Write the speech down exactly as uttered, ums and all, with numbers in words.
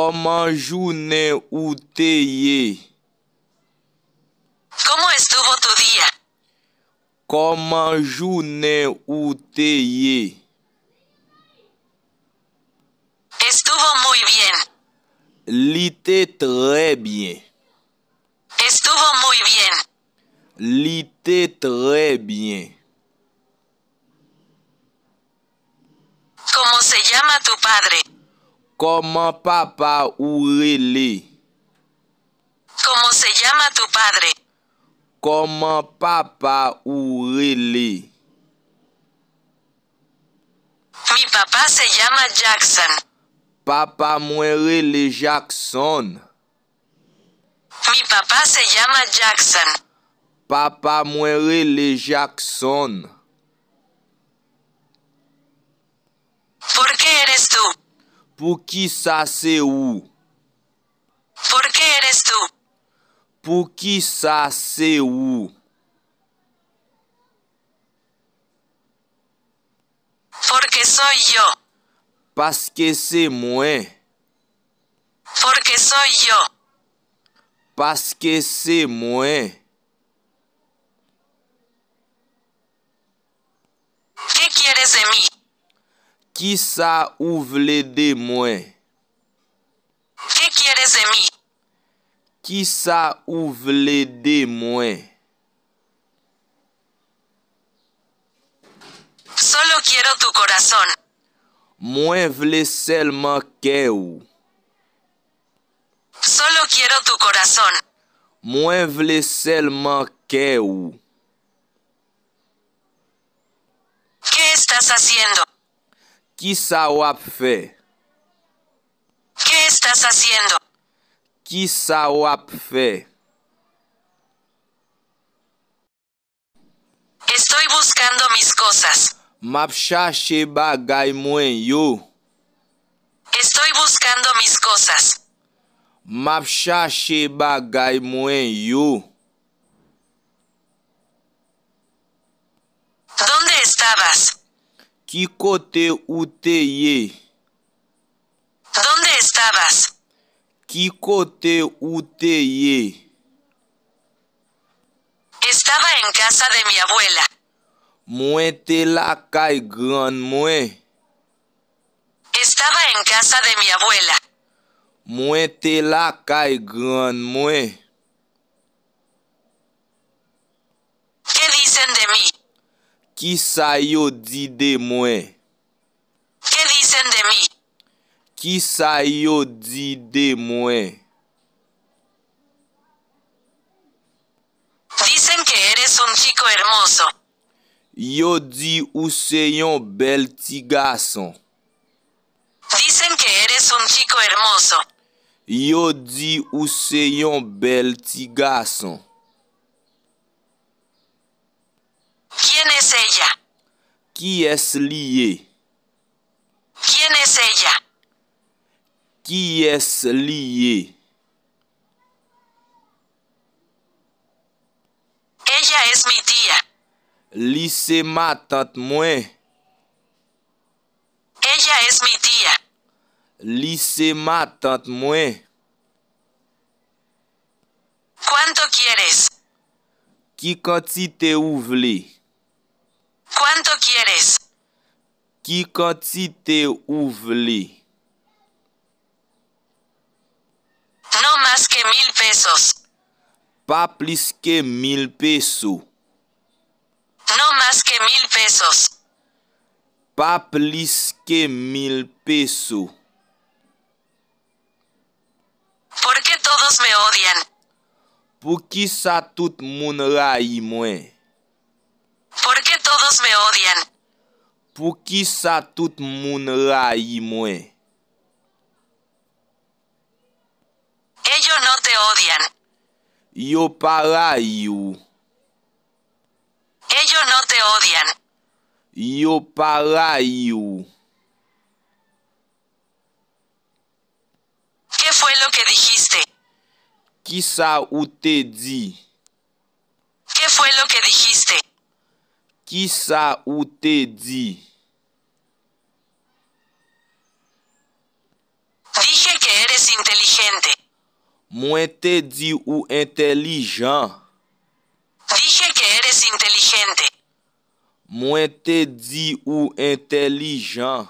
Kòman jounen ou te ye? ¿Cómo estuvo tu día? Kòman jounen ou te ye? Estuvo muy bien. Li te trè byen. Estuvo muy bien. Li te trè byen. ¿Cómo se llama tu padre? Kòman papa ou rele? ¿Cómo se llama tu padre? Kòman papa ou rele? Mi papá se llama Jackson. Papa mwen rele Jackson. Mi papá se llama Jackson. Papa mwen rele Jackson. ¿Por qué eres tú? Poukisa se ou? ¿Por qué eres tú? Poukisa se ou? Porque soy yo. Paske se mwen. Porque soy yo. Paske se mwen. ¿Qué quieres de mí? Kisa ou vle de mwen? ¿Qué quieres de mí? Kisa ou vle de mwen? Solo quiero tu corazón. Mwen vle sèlman kè w. Solo quiero tu corazón. Mwen vle sèlman kè w. ¿Qué estás haciendo? Kisa w ap fè? ¿Qué estás haciendo? Kisa w ap fè? Estoy buscando mis cosas. M ap chache bagay mwen yo. Estoy buscando mis cosas. M ap chache bagay mwen yo. ¿Dónde estabas? Ki kote ou te ye? ¿Dónde estabas? Ki kote ou te ye? Estaba en casa de mi abuela. Mwen te lakay grann mwen. Estaba en casa de mi abuela. Mwen te lakay grann mwen. ¿Qué dicen de mí? Kisa yo di de mwen? ¿Qué dicen de mí? Kisa yo di de mwen? Dicen que eres un chico hermoso. Yo di ou se yon bèl ti gason. Dicen que eres un chico hermoso. Yo di ou se yon bèl ti gason. ¿Quién es ella? Kiyès li ye? ¿Quién es ella? Kiyès li ye? Ella es mi tía. Li se matant mwen. Ella es mi tía. Li se matant mwen. ¿Cuánto quieres? Ki kantite ou vle? ¿Cuánto quieres? Ki kantite ou vle? No más que mil pesos. Pa plis ke mil peso. No más que mil pesos. Pa plis ke mil peso. ¿Por qué todos me odian? Poukisa tout moun rayi mwen? ¿Por qué todos me odian? Poukisa tout moun rayi mwen? Ellos no te odian. Yo pa rayi w. Ellos no te odian. Yo pa rayi w. ¿Qué fue lo que dijiste? Kisa ou te di? ¿Qué fue lo que dijiste? Kisa ou te di? Dije que eres eres inteligente. Mwen te di ou entèlijan. Dije que eres inteligente. Mwen te di ou entèlijan.